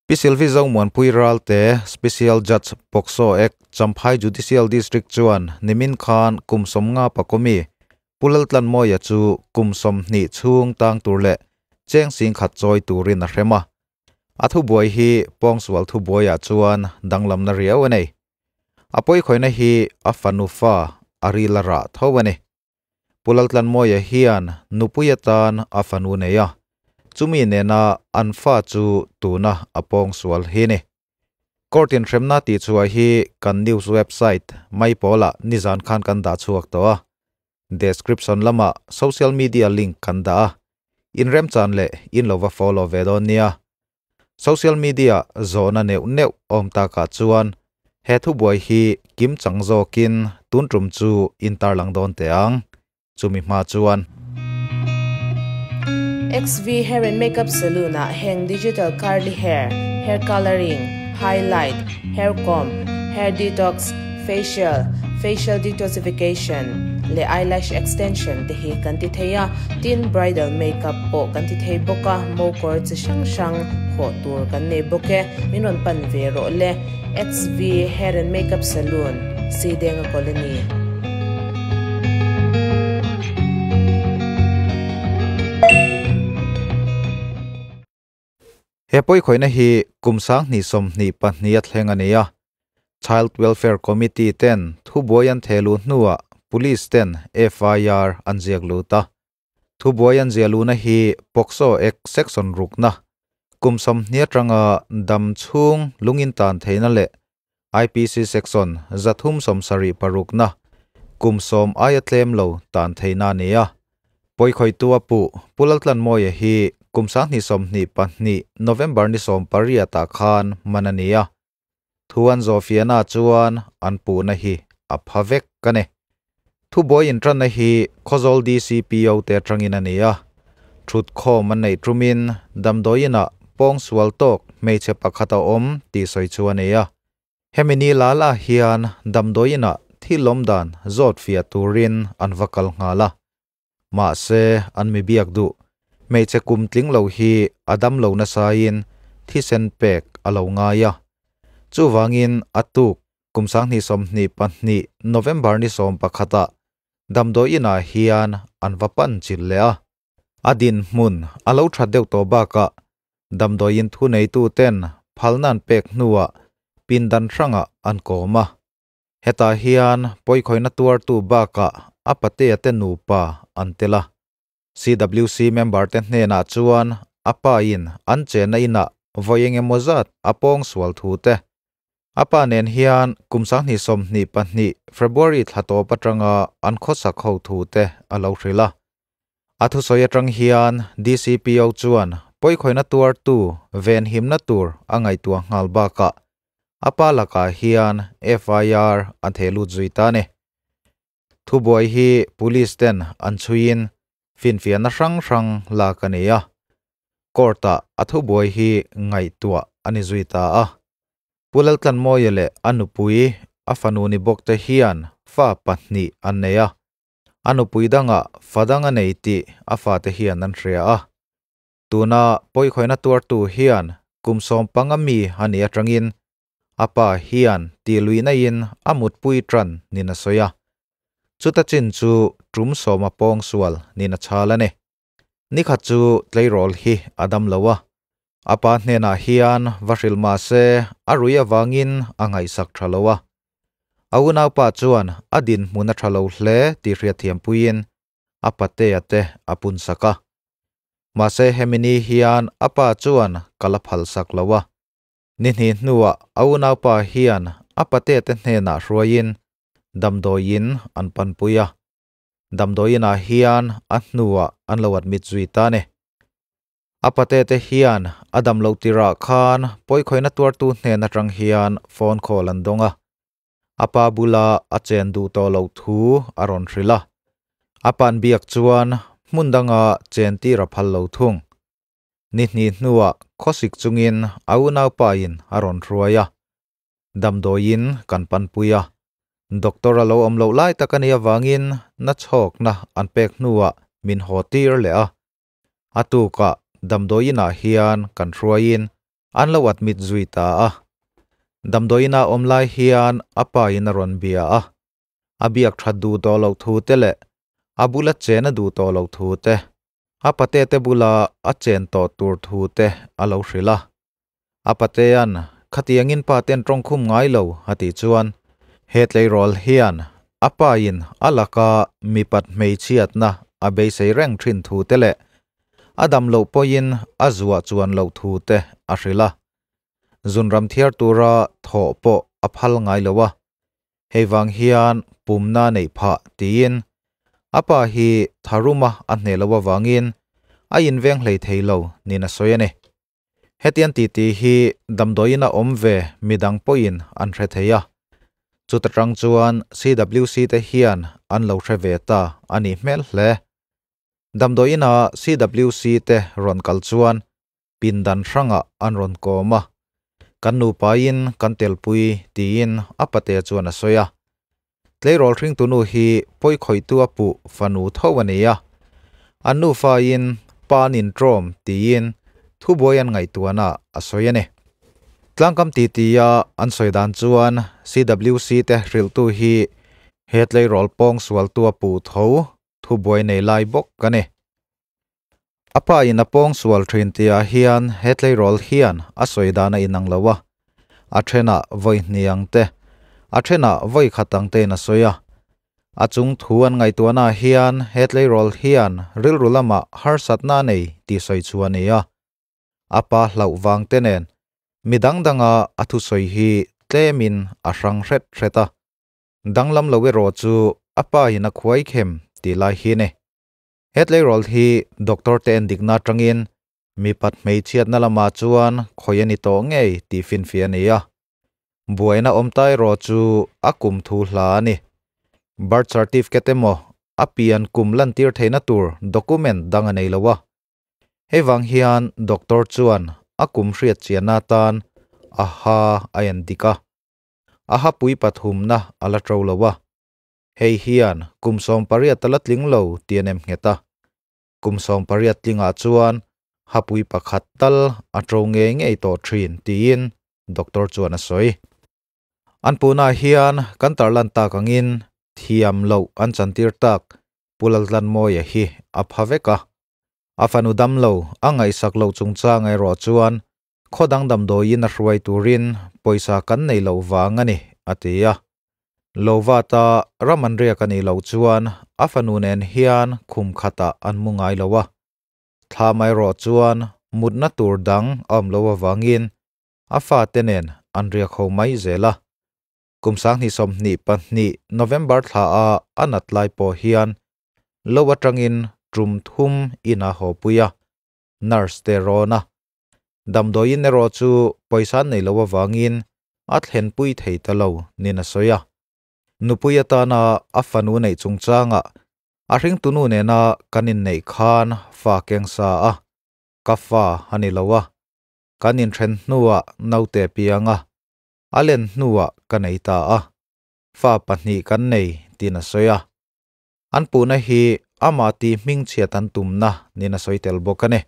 Pi Sylvie Zomuanpui Ralte, Special Judge, POCSO Act, Champhai Judicial District chuan nimin khan kum 50 pakomi Pu Laltlanmawia chu kum 20 chhung tang tur leh cheng 10,000 chawi turin a hrem a. A thubuai hi pawngsual thubuaiah chuan danglamna riau a nei. A pawikhawihnna hi a fanu fa a ril a rah tho a ni. Pu Laltlanmawia hian nupui atan a fanu nei a, chumi nena an fa chu tuna a pawngsual hi ni. Court in hremna tih chhuah hi kan news website Maipawlah nizan khan kan dah chhuak tawh a. Description lamah social media link kan dah a, in remchan leh in lo va follow ve dawn nia. Social media zawhna neuh neuh awm takah chuan he thubuai hi kim chang zawkin tun tum chu in tarlang dawn teh ang. Chumi hma chuan. XV Hair and Makeup Saloon ah heng digital curly hair, hair colouring, highlight, hair comb, hair detox, facial, facial detoxification leh eyelash extension te hi kan ti thei a, tin bridal makeup pawh kan ti thei bawk a, mo kawr chi hrang hrang hawh tur kan nei bawk e, min rawn pan ve rawh le. XV Hair and Makeup Saloon, Sidenga Colony. He pawikhawihna hi kum 2022 a thleng a ni a. Child Welfare Committee ten thubuai an theh luh hnuah Police ten FIR an ziak lut a. Thubuai an ziah luhna hi POCSO Act Section rukna kum 20 atanga dam chhung lungin tan theihna leh IPC Section 376 na kum 10 aia tlem lo tan theihna a ni a. Pawikhawitu a puh Pu Laltlanmawia hi kum 2022 November ni 18 ah khan man a ni a. Thu an zawhfiahna chuan an puhna hi a pha vek a ni. Thubuai intanna hi Khawzawl DCPO te atangin a ni a. Thutkhawm an neih tumin damdawiinah pawngsual tawk hmeichhe pakhat a awm tih sawi chu a ni a. Hemi ni la la hian damdawiinah thil awm dan zawt fiah turin an va kal nghal a. Mahse, an mi biak duh. Hmeichhe kum tling lo hi a dam lo nasain thisen pek a lo ngai a. Chuvangin a tuk kum 2022 November ni 11 ah damdawi inah hian an va pan chilh leh a. A dinhmun a lo that deuh tawh bakah damdawiin thuneituten phalna an pek hnuah pindan hrangah an kawm a. Hetah hian pawikhawihnna tuartu bakah a patea te nupa an tel a. CWC member te hnenah chuan a pa in an chenna inah vawi eng emaw zat a pawngsual thu te. A pa nen hian kum 2022 February thla tawp atanga an khawsak ho thu te a lo hrilh a. A thusawi atang hian DCPO chuan pawikhawihnna tuartu venhimna tur a ngaihtuah nghal bakah A pa lakah hian FIR an theh lut zui ta a ni. Thubuai hi Police ten an chhuiin finfiahna hrang hrang lak a ni a. Court-ah a thubuai hi ngaihtuah a ni zui ta a. Pu Laltlanmawia leh a nupui, a fanu ni bawk te hian fa pahnih an nei a. A nupui dangah fa dang a nei tih a fate hian an hria a. Tuna pawikhawihnna tuartu hian kum 15 mi a nih atangin a pa hian tihluihna in a mutpui tan nin a sawi a. Chuta chin chu tum 10 a pawngsual nin a chhal a ni. Nikhat chu tleirawl hi a dam lo a. A pa hnenah hian va hrilh mah se a rui avangin a ngaihsak tha lo a. A unaupa chuan a dinhmun a tha lo hle tih hriatthiampuiin a patea te a pun sak a. Mahse hemi ni hian a pa chuan ka la phal sak lo a. Ni hnih hnuah a unaupa hian a patea te hnenah hruaiin damdawiin an panpui a. Damdawiinah hian a hnuah an lo admit zui ta a ni. A patea te hian a dam loh tirah khan pawikhawihnna tuartu hnen atang hian phone call an dawng a. A pa bula a chen duh tawh loh thu a rawn hrilh a. A pa'n biak chuan hmun danga chen tir a phal lo thung. Ni hnih hnuah khawsik chungin a unaupain a rawn hruai a. Damdawiin kan panpui a. Doctor a lo awm loh lai tak a nih avangin na chhawkna an pek hnuah min haw tir leh a. A tukah damdawiinah hian kan hruaiin. An lo admit zui ta a. Damdawiin a awm lai hian a pa in a rawn bia a. A biak that duh tawh loh thu te leh a bula chen a duh tawh loh thu te, a pate te bula a chen tawh tur thu te a lo hrilh a. A patea'n Khatiangin pa ten tawngkhum ngai lo a tih chuan he tleirawl hian a pa in a laka mipat hmeichhiatna a beisei reng thin thu te leh a dam loh pawhin a zuah chuan loh thu te a hrilh a. Zunram thiar tura thawh pawh a phal ngai lo a, hei vang hian pumna neih phah tiin a pa hi tharuma a hneh loh avangin a inveng hlei thei lo niin a sawi a ni. Hetiang titi hi damdawiin a awm ve midang pawhin an hre thei a, chuta tang chuan CWC te hian an lo hre ve ta a nih hmel hle. Damdawiin a CWC te rawn kal chuan pindan hrangah an rawn kawm a, kan nupain kan telpui tiin a pate chuan a sawi a. Tleirawl hringtunu hi pawikhawihtu a puh fanu tho a ni a, an nufain pa an intrawm tiin thubuai an ngaihtuahna a sawi a ni. Tlangkam titi a an sawi dan chuan CWC te hrilhtu hi he tleirawl pawng sualtu a puh tho thubuai nei lai bawk a ni. A pa in a pawng sual thin tihah hian he tleirawl hian a sawi dan a inang lo a, a thenah vawi hniang te, a thenah vawi khat ang tein a sawi a. A chung thu an ngaihtuahnaah hian he tleirawl hian rilru lamah harsatna a nei tih sawi chu a ni a. A pa hlauh vang te nen midang danga a thusawi hi tlemin a hrang hret hret a. Danglam lo erawh chu a pa in a khuai khem tih lai hi a ni. He tleirawl hi doctor te endikna atangin mipat hmeichhiatna lamah chuan khawi a ni tawh ngei tih finfiah a ni a. Buaina awm ta erawh chu a kum thu hla a ni. Birth certificate emaw a pian kum lantir theihna tur document dang a nei lo a. Hei vang hian doctor chuan a kum hriatchianna atan a ha a endik a. A hapui pathumna a la to lo a. Hei hian kum 18 a la tling lo tih a nem nghet a. Kum 18 tlingah chuan hapui pakhat tal a to ngei ngei tawh thin tiin doctor chuan a sawi. An puhnaah hian kan tarlan tak angin thiam loh an chantir tak Pu Laltlanmawia hi a pha vek a. A fanu damlo a ngaihsak loh chungchang erawh chuan Khaw dang damdawiin a hruai turin pawisa kan nei loh vang a ni, a ti a. Lovata ram an riak a nih loh chuan a fanu nen hian khum khatah an mu ngai lo a. Thla mai rawh chuan mutna tur dang a awm loh avangin a fate nen an riak ho mai zel a. Kum 2022 November thla a a nat lai pawh hian lo atangin tum thum in a haw pui a, nurse te rawn a. Damdawiin erawh chu pawisa an nei loh avangin a thlenpui thei ta lo niin a sawi a. Nupui atana a fanu neih chungchangah a hringtunu nena kan inneih khan fa keng sa a, ka fa a ni lo a, kan inthen hnuah naute piang a, a len hnuah ka nei ta a, fa pahnih kan nei tiin a sawi a. An puhna hi amah tih hmingchhiat an tumna niin a sawi tel bawk a ni.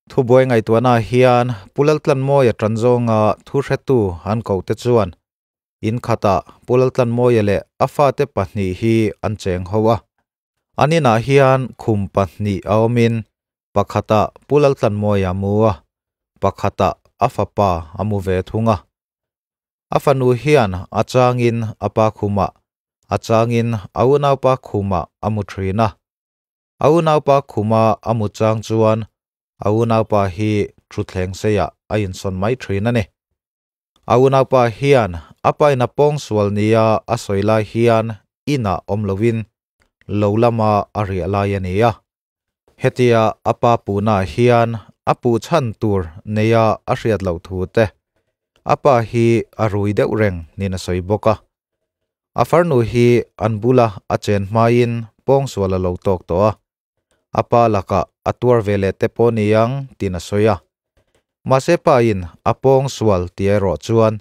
Thubuai ngaihtuahnaah hian Pu Laltlanmawia tan zawnga thu hretu an kohte chuan in khatah Pu Laltlanmawia leh a fate pahnih hi an cheng ho a. An inah hian khum pahnih a awmin pakhatah Pu Laltlanmawia a mu a, pakhatah a fapa a mu ve thung a. A fanu hian a changin a pa khumah, a changin a unaupa khumah a mu thin a. A unaupa khuma a mu chang chuan a unaupa hi thutthleng seiah a insawn mai thin a ni. A unaupa hian a pain a pawngsual nia a sawi lai hian inah awm loin lo lama a riah lai a ni a. Hetia a pa puhnaah hian a puh chhan tur neia a hriat loh thu te, a pa hi a rui deuh reng niin a sawi bawk a. A farnu hi an bula a chen hmain pawngsual a lo tawk tawh a, a pa lakah a tuar ve leh te pawh ni ang tiin a sawi a. Mahse pain a pawngsual tih erawh chuan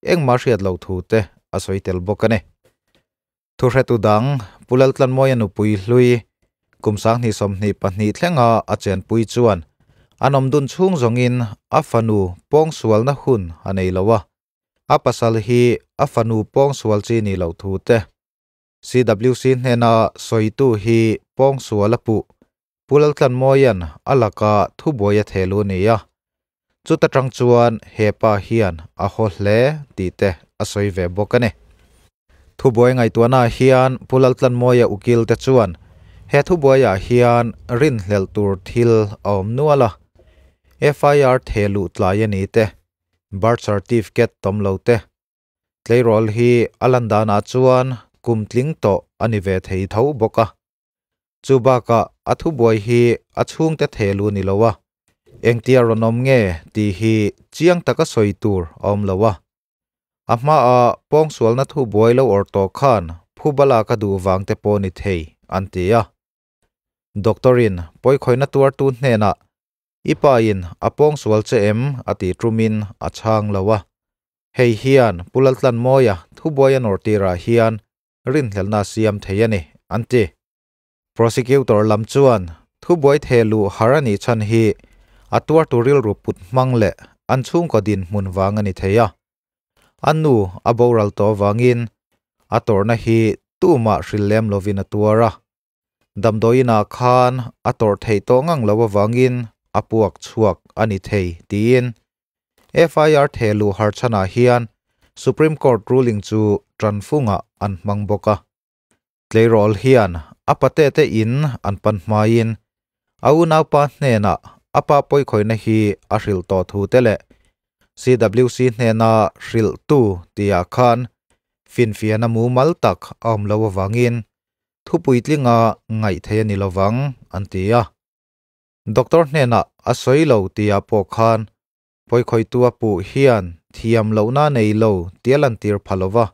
engmah hriat loh thu te a sawi tel bawk a ni. Thuhretu dang Pu Laltlanmawia nupui hlui kum 2022 thlenga a chenpui chuan An awmdun chhung zawngin a fanu pawngsualna hun a nei lo a, a pasal hi a fanu pawngsual chi ni lo thu te CWC hnena sawitu hi pawngsual a puh Pu Laltlanmawia'n a laka thubuai a thehluh a ni a, chuta tang chuan he pa hian a haw hle tih te a sawi ve bawk a ni. Thubuai ngaihtuahnaah hian Pu Laltlanmawia ukil te chuan he thubuaiah hian rinhlelh tur thil a awm nual a, FIR thehluh tlai a ni te, birth certificate tawm lo te, tleirawl hi a lan danah chuan kum tling tawh a ni ve thei tho bawk a. Chu bakah a thubuai hi a chhungte thehluh ni lo a, engtia rawn awm nge tih hi chiang taka sawi tur a awm lo a. A hmaah pawngsualna thubuai lo awrh tawh khan phubala ka duh vang te pawh ni thei an ti a. Doctor-in pawikhawihna tuartu hnenah I pa-in a pawngsual che em a tih tumin a chhang lo a. Hei hian Pu Laltlanmawia thubuai a nawr tirah hian rinhlelhna a siam thei a ni an ti. Prosecutor lam chuan thubuai thehluh har a nih chhan hi a tuartu rilru put hmang leh an chhungkaw dinhmun vang a ni thei a. A nu a boral tawh avangin a tawrhna hi tumah hrilh lem lovin a tuar a. Damdawiinah khan a tawrh theih tawh ngang lo avangin a puak chhuak a ni thei tiin FIR thehluh har chhanah hian Supreme Court ruling chu tanfungah an hmang bawk a. Tleirawl hian a pate te in an pan hmaiin a unaupa hnenah a pa pawikhawihna hi a hrilh tawh thu te leh CWC hnena hrilhtu tihah khan finfiahna mumal tak a awm lo avangin thu puitlinga ngaih theih a ni lovang an ti a. Doctor hnenah a sawi lo tihah pawh khan pawikhawihtu a puh hian thiam lohna a nei lo tih a lantir pha lova.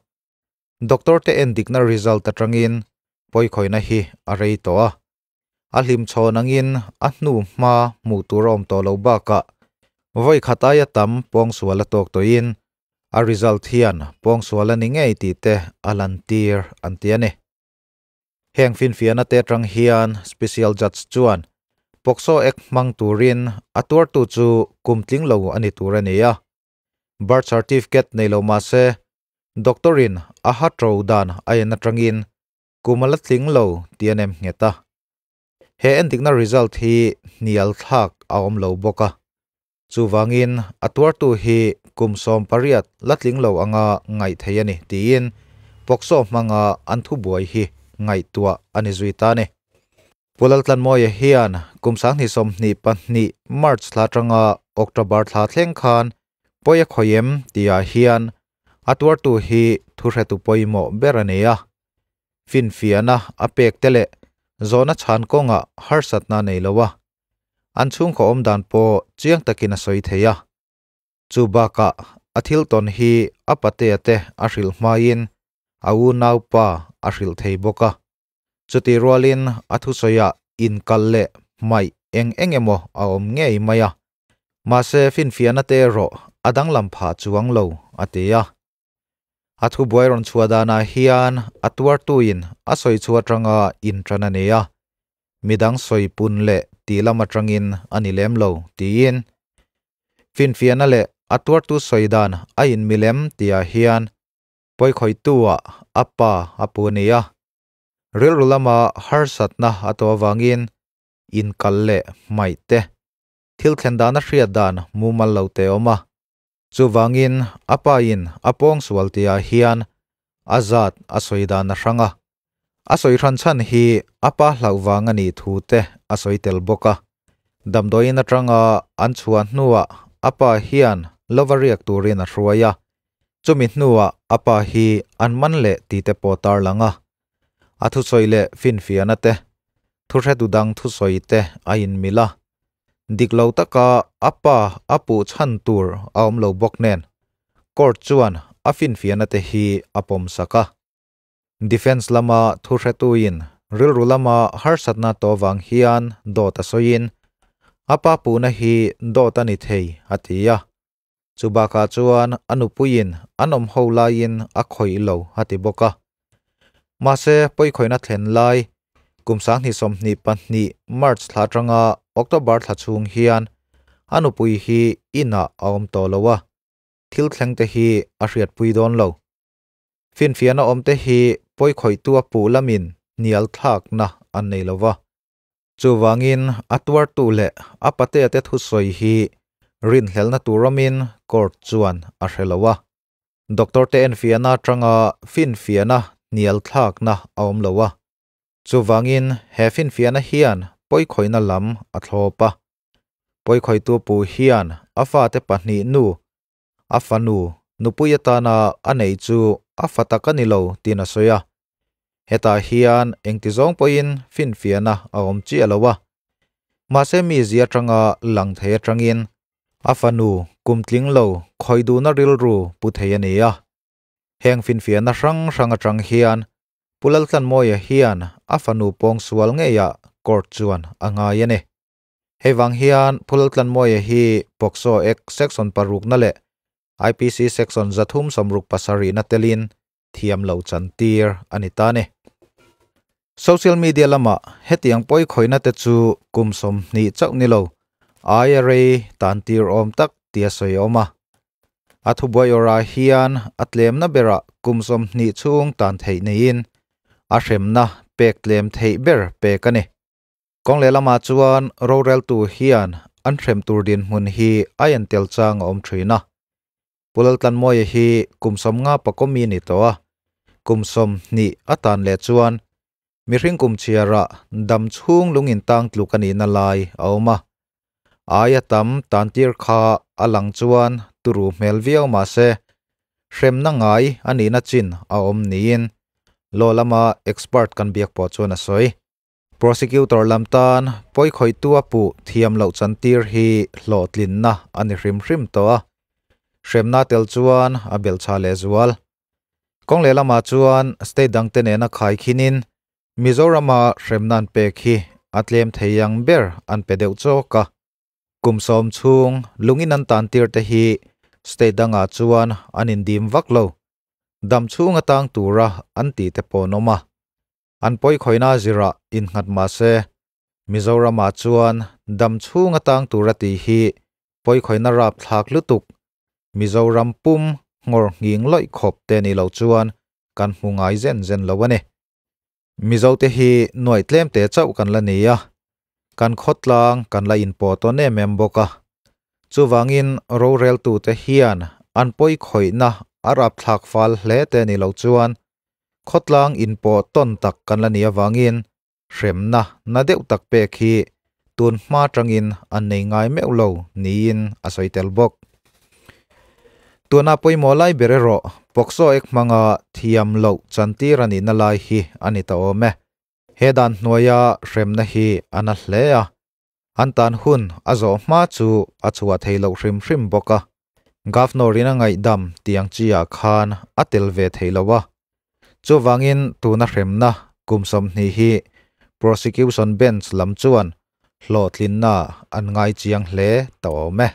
Doctor te endikna result atangin pawikhawihna hi a rei tawh a, a hlimchhawn angin a hnu hma hmuh tur a awm tawh loh bakah vawi khat aia tam pawngsual a tawk tawhin a result hian pawngsual a ni ngei tih te a lantir an ti a ni. Heng finfiahna te atang hian Special Judge chuan POCSO Act hmang turin a tuartu chu kum tling lo a ni tur a ni a, Birth certificate nei lo mahse, doctor-in a ha ṭo dan a en aṭangin kum a la tling lo tih a nem nghet a. He endikna result hi hnial thlak a awm lo bawk a. Chuvangin a tuartu hi kum 18 la tling lo anga ngaih theih a ni tiin POCSO hmanga an thubuai hi ngaihtuah a ni zui ta a ni. Pu Laltlanmawia hian kum 2022 March thla atanga October thla thleng khan pawi a khawi em tihah hian a tuartu hi thuhretu pawimawh ber a ni a. Finfiahna a pek te leh zawhna chhan kawngah harsatna a nei lo a, an chhungkaw awmdan pawh chiang takin a sawi thei a. Chu bakah a thil tawn hi a patea te a hrilh hmain a unaupa a hrilh thei bawk a. Chutih rualin a thusawiah inkal leh hmaih eng eng emaw a awm ngei mai a, mahse finfiahna te erawh a danglam phah chuang lo, a ti a. A thubuai rawn chhuah danah hian a tuartuin a sawi chhuah atanga inṭan a ni a, midang sawi pun leh tih lam atangin a ni lem lo, tiin finfiahna leh a tuartu sawi dan a inmilem tihah hian pawikhawihtu-ah a pa a pu a ni a. Rilru lama harsatna a tawh avangin inkal leh hmaih te, thil thlen dana hriat dan mumal lo te awm a. Chuvangin a pain a pawngsual tihah hian a zat a sawi dan a hrang a. A sawi hran chhan hi a pa hlauh vang a nih thu te a sawi tel bawk a. Damdawiin atanga an chhuah hnuah a pa hian lova riak turin a hruai a. Chumi hnuah a pa hi an man leh tih te pawh tarlang a. A thusawi leh finfiahna te, thuhretu dang thusawi te a inmil a. Dik lo taka a pa a puh chhan tur a awm lo bawk nen, court chuan a finfiahna te hi a pawmsak a. Defence lama thuhretuin rilru lama harsatna tawh vang hian dawt a sawiin, a pa puhna hi dawt a ni thei a ti a. Chu bakah chuan a nupuiin an awm ho laiin a khawih lo a ti bawk a. Mahse, pawikhawihna thlen lai kum 2022 March thla atanga October thla chhung hian A nupui hi inah a awm tawh lo a, thil thleng te hi a hriatpui dawn lo. Finfiahna awm te hi pawikhawihtu a puh lamin hnial thlakna an nei lo va. Chuvangin a tuartu leh a patea te thusawi hi rinhlelhna tur awmin court chuan a hre lo a. Doctor te enfiahna atanga finfiahna hnial thlakna a awm lo a. Chuvangin he finfiahna hian pawikhawihna lam a thlawp a. Pawikhawihtu pu hian a fate pahnih nu, a fanu nupui atana a neih chu a fa tak a ni lo tiin a sawi a. Hetah hian engti zawng pawhin finfiahna a awm chiah lo a. Mahse mi zia atanga lang thei atangin a fanu kum tling lo khawih duhna rilru pu thei a ni a. Heng finfiahna hrang hrang atang hian Pu Laltlanmawia hian a fanu pawngsual ngeiah court chuan a ngai a ni. Hei vang hian Pu Laltlanmawia hi POCSO Act Section parukna leh IPC Section 367 na telin thiam lo chantir a ni ta ni. Social media lamah hetiang pawi khawihna te chu kum 20 chauh ni lo, aia rei tan tir awm tak tia sawi a awm a. A thubuai awrah hian a tlemna berah kum 20 chhung tan theih neiin a hremna pek tlem theih ber pek a ni. Kawng lehlamah chuan roreltu hian an hrem tur dinhmun hi a entel chang a awm thin a. Pu Laltlanmawia hi kum 50 pakawmi ni tawh a, kum 20 a tan leh chuan mihring kum chhiarah dam chhung lungin tang tluk a nihna lai a awm a. Aia tam tantir kha a lang chuan turu hmel viau mah se hremna ngai a nihna chin a awm niin law lama expert kan biak pawh chuan a sawi. Prosecutor lam tan pawikhawihtu a puh thiam loh chantir hi hlawhtlinna a ni hrim hrim tawh a, hremna tel chuan a belhchhah lehzual. Kawng lehlamah chuan state dangte nena khaikhinin Mizorama hremna an pek hi a tlem thei ang ber an pe deuh chawk a. Kum 10 chhung lungin an tantir te hi state dangah chuan an indim vak lo. Dam chhung atang tura an tih te pawh an awm a. An pawikhawihna zirah innghat mah se, Mizoramah chuan dam chhung atang tura tih hi pawikhawihna rapthlak lutuk, Mizoram pum nghawr nghing lawih khawp te ni lo chuan kan hmu ngai zen zen lo a ni. Mizote hi nuaih tlem te chauh kan la ni a, kan khawtlang kan la inpawh tawn em em bawk a. Chuvangin roreltute hian an pawikhawihna a rapthlak fal hle te ni lo chuan khawtlang inpawh tawn tak kan la ni avangin hremna na deuh tak pek hi tun hma tangin an nei ngai meuh lo niin a sawi tel bawk. Tuna pawimawh lai ber erawh POCSO Act hmanga thiam loh chantir a nihna lai hi a ni ta awm e. He dan hnuaia hremna hi a na hle a, an tan hun a zawh hma chu a chhuah thei loh hrim hrim bawk a. Governor in a ngaihdam tiang chi ah khan a tel ve thei lo a. Chuvangin tuna hremna kum 20 hi prosecution bench lam chuan hlawhtlinna an ngai chiang hle ta awm e.